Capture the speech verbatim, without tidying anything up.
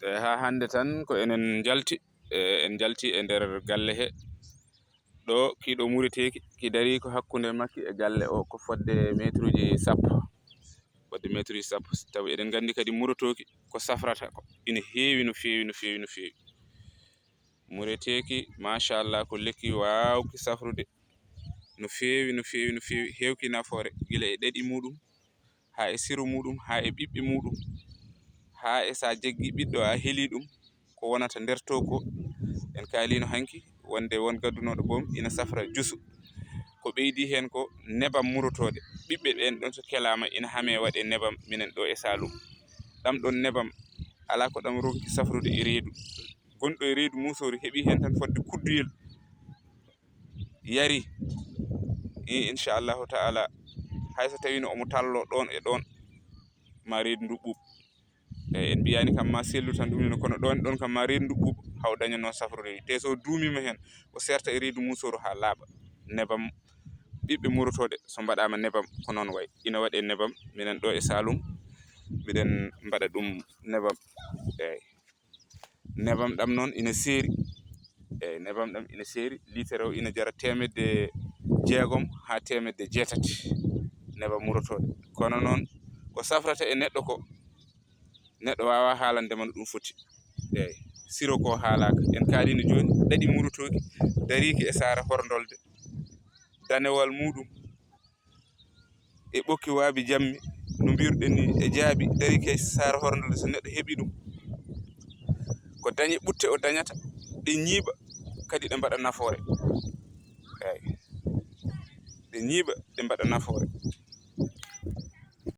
E, haa hannde tan ko enen njalti, e, en njalti e nder galle he. Ɗo kiɗo mureteeki, ki dari ko hakkunde makki e galle o, ko fodde meetruuji sappo. Fodde meetruuji sappo, tawi eɗen nganndi kadi murotooki ko safrata ko ina heewi no feewi, no feewi, no feewi. Mureteeki, machallah, ko lekki waawki safrude no feewi, no feewi, no feewi, heewki nafoore, gila e ɗaɗi muɗum, haa e siro muɗum, haa e ɓiɓɓe muɗum, haa e so a jaggi ɓiɗɗo, a heli ɗum, ko wonata nder to ko. En kaalino hanki wonde won gaddunooɗo boom ina safra jusu. Ko ɓeydi heen ko nebam murotooɗe. Ɓiɓɓe ɓeen ɗon so kelaama ina hame waɗe nebam minen ɗo e Saalum. Ɗam ɗon nebam alaa ko ɗam ronki safrude e reedu. Gonɗo e reedu muusouru heɓi heen tan fodde kudduyel, yari, i, inchallahu taala, hay so tawino omo tallo ɗoon e ɗoon, ma reedu ndu ɓuuɓ. Eyi, en mbiyaani kam ma sellu tan ɗum ino, kono ɗoon ɗoon kam ma reedu ndu ɓuuɓ, haw daña noon safrude. Te so duumiima heen, o seerta e reedu muusouru haa laaɓa. Nebam, ɓiɓɓe murotooɗe so mbaɗaama nebam ko noon wayi. Ina waɗe nebam, minen ɗo e Saalum, miɗen mbaɗa ɗum nebam. Eyi. Nebam ɗam noon ina seeri. Eyi, nebam ɗam ina seeri. Liitere o ina jara teemedde jeegom haa teemedde jeetati. Nebam murotooɗe. Kono noon, ko safrata e neɗɗo ko, neɗɗo waawaa haalande ma no ɗum foti. Eyi, siro ko haalaaka. En kaaliino jooni, ɗaɗi murotooki, dariiki e saara horndolde. Danewal muɗum e ɓokki waabi jammi, no mbiruɗen ni, e jaabi, dariiki e saara horndolde, so neɗɗo heɓi ɗum, ko dañe ɓutte o dañata, ɗe ñiiɓa, kadi ɗe mbaɗa nafoore. Eyi. Ɗe ñiiɓa, ɗe mbaɗa nafoore.